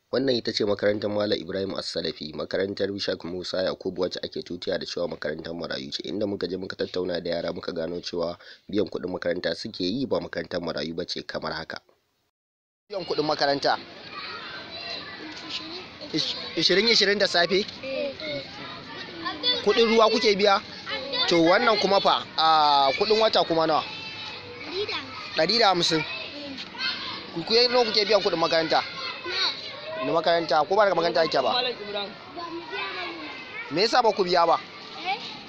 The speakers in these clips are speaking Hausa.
Wannan ita ce makarantar Malam Ibrahim As-Salafi, makarantar Bishak Musa Yakubu, wacce ake tutiya da cewa makarantar marayu ce, inda muka je muka tattauna da yara muka gano cewa biyan kuɗin makaranta suke yi, ba makarantar marayu ba ce kamar haka. Biyan kuɗin makaranta? 20 20 da safe? Kuɗin ruwa kuke biya? To wannan kuma fa, a kuɗin wata kuma nawa? 150. Ku nawa kuke biyan kuɗin makaranta? Na makaranta ko ba daga makaranta yake ba? Me yasa ba ku biya ba?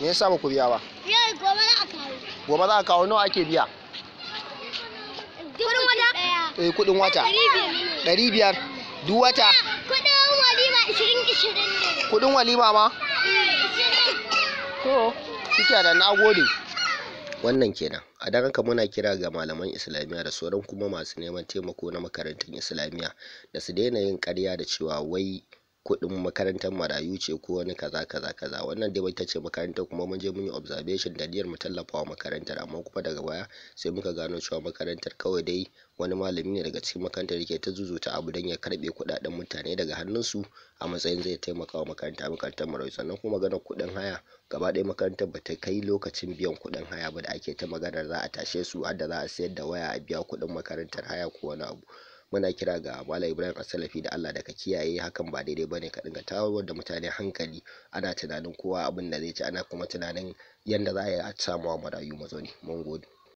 Me yasa ba ku biya ba? Gobe za a kawo. Gobe za a kawo. Nawa ake biya? Kudin wata? Eh, kuɗin wata. 500 duk wata. Kudin walima 20 20 ne. Kuɗin walima ma? 20. To, shikenan, na gode. Wannan kenan. A don haka muna kira ga malaman Islamiyya da sauran kuma masu neman taimako na makarantun Islamiyya da su daina yin ƙarya da cewa wai kuɗin makarantar marayu ce ko wani kaza kaza kaza. Wannan dai ita ce makarantar, kuma mun je mun yi observation da niyyar mu tallafa wa makarantar, amma kuma daga baya sai muka gano cewa makarantar kawai dai wani malami ne daga cikin makarantar yake ta zuzuta abu don ya karɓe kuɗaɗen mutane daga hannunsu a matsayin zai taimaka wa makaranta, makarantar marayu. Sannan kuma maganar kuɗin haya, gaba ɗaya makarantar ba ta kai lokacin biyan kuɗin haya ba da ake ta maganar za a tashe su har da za a sayar da waya a biya kuɗin makarantar haya ko wani abu. Muna kira ga Malam Ibrahim As-Salafi da Allah da ka kiyaye, hakan ba daidai bane, ka dinga tayarwa da mutane hankali. Ana tunanin kowa abin da zai ci, ana kuma tunanin yanda za a yi a samu wa marayu mazauni. Mun gode.